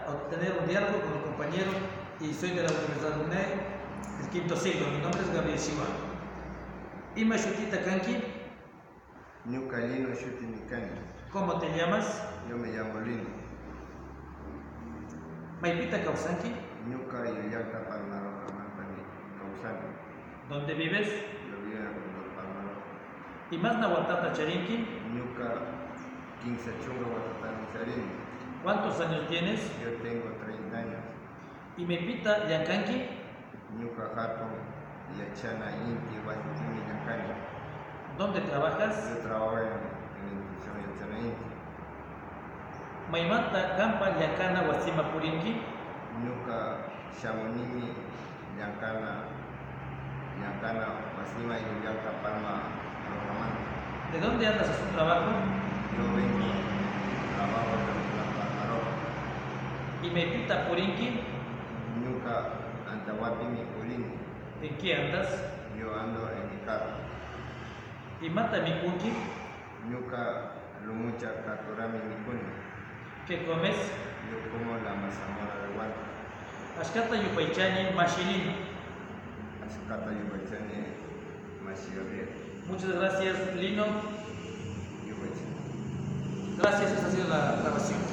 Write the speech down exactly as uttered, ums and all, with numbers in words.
obtener un diálogo con el compañero y soy de la Universidad UNED, el quinto ciclo. Mi nombre es Gabriel Siwa. ¿Ima shutita kanki? Ñuqa Lino shutimi kani. ¿Cómo te llamas? Yo me llamo Lino. ¿Maypita kawsanki? Ñuqa llaqta Palmarojamanmi kawsani. ¿Dónde vives? Yo vivo en Palmaroja. ¿Imasna watata charinki? Ñuqa kimsa chunka watatami charini. ¿Cuántos años tienes? Yo tengo treinta años. ¿Imaypita llamkanki? Ñuqa hatun yachana inti wasipimi llamkani. ¿Dónde trabajas? Yo trabajo en, en institución yachana inti. ¿Maymanta qampa llamkana wasiman purinki? Ñuqa shamunimi llamkana, llamkana wasiman llaqta Palmarojaman. ¿De dónde andas a su trabajo? Yo vengo del trabajo de la Palmaroja. ¿Imaypita purinki? Ñuqa Antawapimi purini. ¿En qué andas? Yo ando en mi carro. ¿Imata mikunki? Ñuqa lumucha katurami mikuni. ¿Qué comes? Yo como la mazamorra revuelta. Achkata yupaychani, mashi Lino. Achkata yupaychani, mashi Gabriel. Muchas gracias, Lino. Yupaychani. Gracias, esa ha sido la grabación.